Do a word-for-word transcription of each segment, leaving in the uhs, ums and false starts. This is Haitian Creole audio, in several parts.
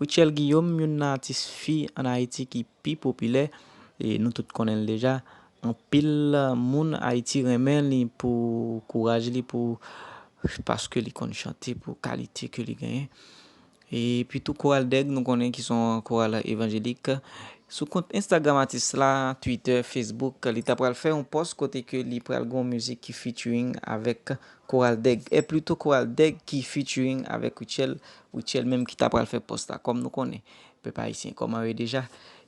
Rutshelle Guillaume, youn nan atis fi ann Ayiti ki pi popilè, e nou tout konnen l deja. Anpil moun Ayiti renmen li pou kouraj li, pou, paske li konn chante, pou kalite ke li genyen. Epi tou Koral Dèg, nou konnen ki se yon koral evanjelik. Sou kont Instagram atis la, Twitter, Facebook, li ta pral fè yon pòs kote ke li pral gen yon mizik ki featuring avèk Koral Dèg. E plito Koral Dèg ki featuring avèk Rutshelle, Rutshelle menm ki ta pral fè pòs la. Kòm nou konnen, pèp ayisyen, kòman yo ye deja,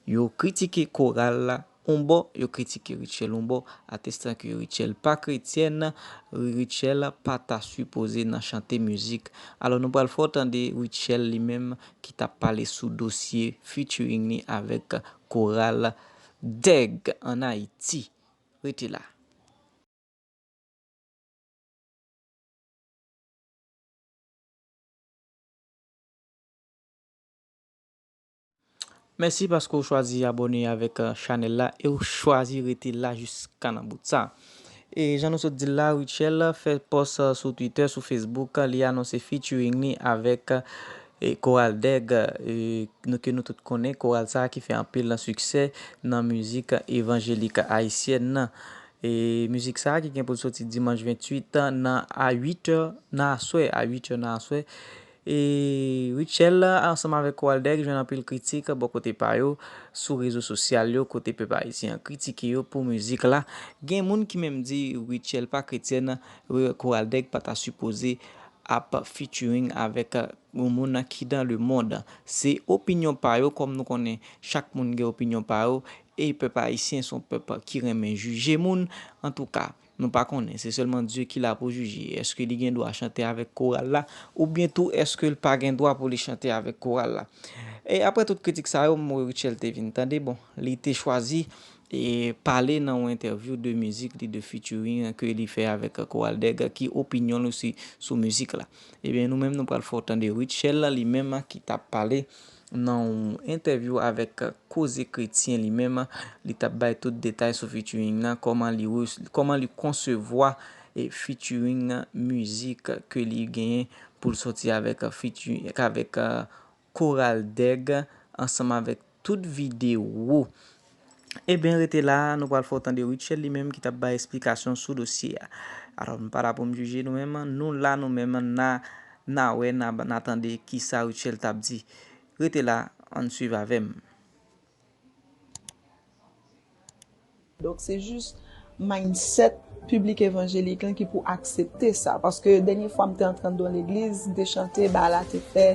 yo kritike koral la yon bò, yo kritike Rutshelle yon bò, atestan ke Rutshelle pa kretyèn, Rutshelle pa ta sipoze nan chante mizik. Alò, nou pral fè w tande Rutshelle li menm ki t ap pale sou dosye featuring li avèk koral Dèg ann Ayiti. Rete la. Mèsi paske w chwazi abòne avèk, eh, chanèl la e w chwazi rete la jiska nan bout sa. E jan nou sot di l la, Rutshelle fè pòs, eh, sou Twitter, sou Facebook, li anonse featuring li avèk, eh, Koral Dèg, eh, nou, ke nou tout konnen, koral sa a ki fè anpil siksè nan mizik evanjelik ayisyèn nan. E mizik sa a ki gen pou l soti dimanch venntuit nan a uit è nan aswè, a uit è nan aswè. E Rutshelle ansanm avèk Koral Dèg jwenn anpil kritik bò kote pa yo sou rezo sosyal yo, kote pèp ayisyen an kritike yo pou mizik la. Gen moun ki menm di Rutshelle pa kretyèn, Koral Dèg pa ta sipoze ap featuring avèk yon moun ki dans le monde. Se opinyon pa yo, kòm nou konnen chak moun gen opinyon pa yo, e pèp ayisyen se yon pèp ki renmen jije moun. Antouka, nou pa konnen, se sèlman Dye ki la pou jije. Èske li gen dwa chante avèk koral la, oubyen tou èske l pa gen dwa pou li chante avèk koral la? E apre tout kritik sa yo, m wè Rutshelle te vin tande, bon, li te chwazi e pale nan yon entèvyou de mizik li, de featuring ke li fè avèk Koral Dèg, ki opinyon l osi sou mizik la. Ebyen, nou menm, nou pral fè w tande Rutshelle li menm ki t ap pale nan yon entèvyou avèk Koze Kretyen li menm, li t ap bay tout detay sou featuring nan, kòman li re-, kòman li konsevwa e featuring nan, mizik ke li genyen pou l sòti avèk featuring, avèk, eh, Koral Dèg ansanm avèk tout videwo. Ebyen, rete la, nou pral fè w tande Rutshelle li menm ki t ap bay esplikasyon sou dosye a. Alò, m pa la pou m jije nou menm, nou la nou menm, n a, n a wè, n a, n a tande kisa Rutshelle t ap di. Rete la, ann swiv avè m. Donk, se jis mindset piblik evanjelik lan ki pou aksepte sa. Paske dènye fwa m te antre anndan yon legliz, m te chante, bagay la te fè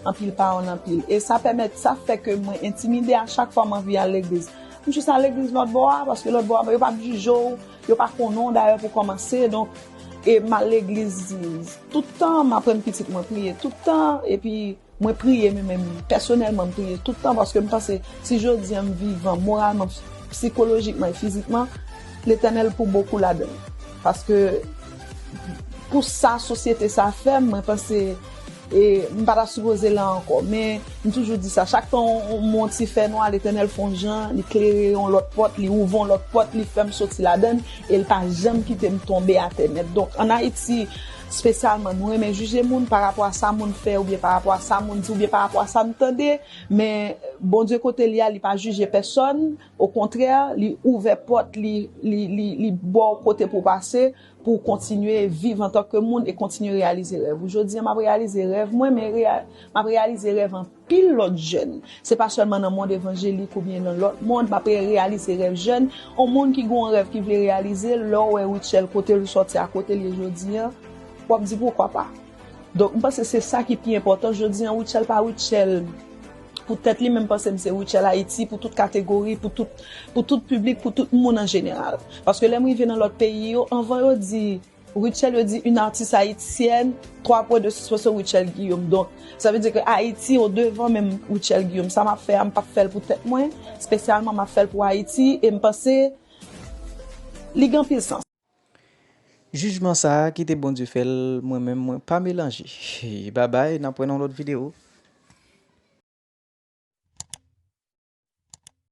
anpil pawòl, anpil. E sa pèmèt, sa fè ke mwen entimide a chak fwa m anvi al legliz. M jis al legliz lòt bò a, paske lòt bò a, yo p ap jije w, yo pa konnen w dayè pou kòmanse. Donk, e m al legliz tout tan, m aprann pitit mwen priye tout tan, epi mwen priye, mwen menm, pèsonèlman, m priye tout tan, paske m panse, si jodi a m vivan, moralman, sikolojikman e fizikman, Letènèl pou bokou ladan l. Paske pou sa sosyete sa fè m, mwen panse, e, m pa ta sipoze la ankò. Men, m toujou di sa, chak tan yon, yon, yon ti fènwa, Letènèl fè yon jan, li klere yon lòt pòt, li ouvè yon lòt pòt, li fè m soti ladan l, e l pa janm kite m tonbe atè nèt. Donk, ann Ayiti, espesyalman, nou renmen jije moun pa rapò a sa moun fè, oubyen pa rapò a sa moun di, oubyen pa rapò a sa n tande, men Bondye kote li a, li pa jije pèsòn, okontrè, li ouvè pòt, li, li, li, li ba w kote pou w pase, pou w kontinye viv antanke moun e kontinye reyalize rèv ou. Jodi a, m ap reyalize rèv mwen, men reya-, m ap reyalize rèv anpil lòt jèn. Se pa sèlman nan mond evanjelik oubyen nan lòt mond, m ap reyalize rèv jèn. Yon moun ki gen yon rèv ki vle reyalize, lè w wè Rutshelle kote l sòti a, kote l ye jodi a, w ap di poukwa pa. Donk, m panse se sa ki pi enpòtan. Jodi a, Rutshelle pa Rutshelle pou tèt li, men m panse m se Rutshelle Ayiti pou tout kategori, pou tout, pou tout piblik, pou tout moun an jeneral. Paske lè m rive nan lòt peyi yo, anvan yo di Rutshelle, yo di une artiste haïtienne, twa pwen de sispann, Rutshelle Guillaume. Donk, sa vle di ke Ayiti o devan menm Rutshelle Guillaume. Sa m ap fè a, m p ap fè l pou tèt mwen, espesyalman m ap fè l pou Ayiti, e m panse li gen anpil sans. Jijman sa a, kite Bondye fè l, mwen menm, mwen pa melanje. Babay, n ap wè nan yon lòt videyo.